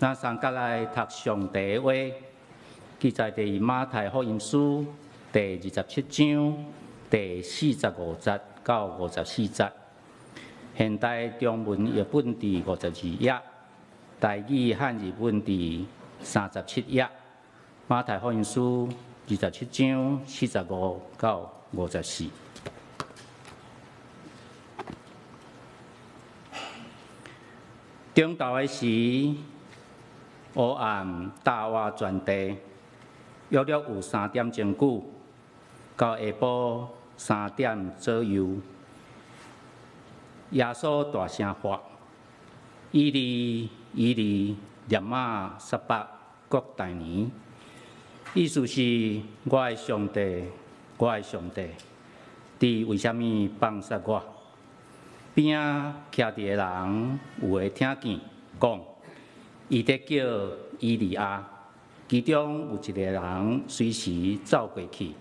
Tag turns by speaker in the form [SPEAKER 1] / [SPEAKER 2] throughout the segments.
[SPEAKER 1] 咱送過來讀上帝的話，記載佇馬太福音書第27章第45節到54節。現代中文譯本佇52頁，台語漢字本佇37頁。馬太福音書27章45到54。中晝的時，黑暗罩蓋全地，約略有3點鐘久，到下晡3點左右，耶穌大聲喊：以利，以利，喇瑪撒巴各大尼？意思是：我的上帝，我的上帝，你為啥物放殺我？邊仔徛佇的人有的聽見，講：伊佇叫以利亞。其中有一个人隨時走過去，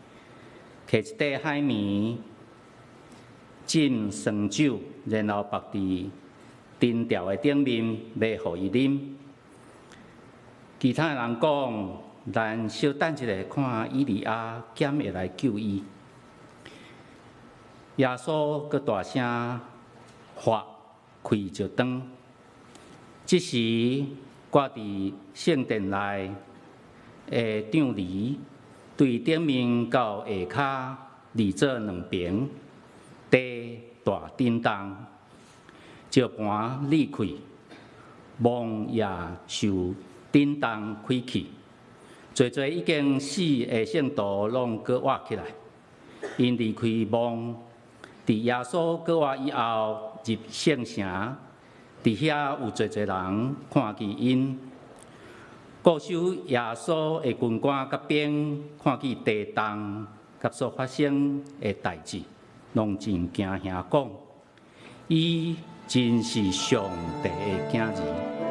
[SPEAKER 1] 提一塊海綿浸酸酒，然後縛佇藤條的頂面，欲予伊啉。其他的人講：咱小等一下，看以利亞敢會來救伊。耶穌閣大聲喊，氣就斷。這時，掛佇聖殿內的帳籬，對頂面到下跤離做兩爿，地大震動，石盤裂開，墓也受震動開去，濟濟已經死的聖徒攏閣活起來，𪜶離開墓，佇耶穌閣活以後入聖城，佇遐有濟濟人看見𪜶。固守耶穌的軍官佮兵看見地動佮所發生的代誌，攏真驚嚇講：伊真是上帝的囝兒。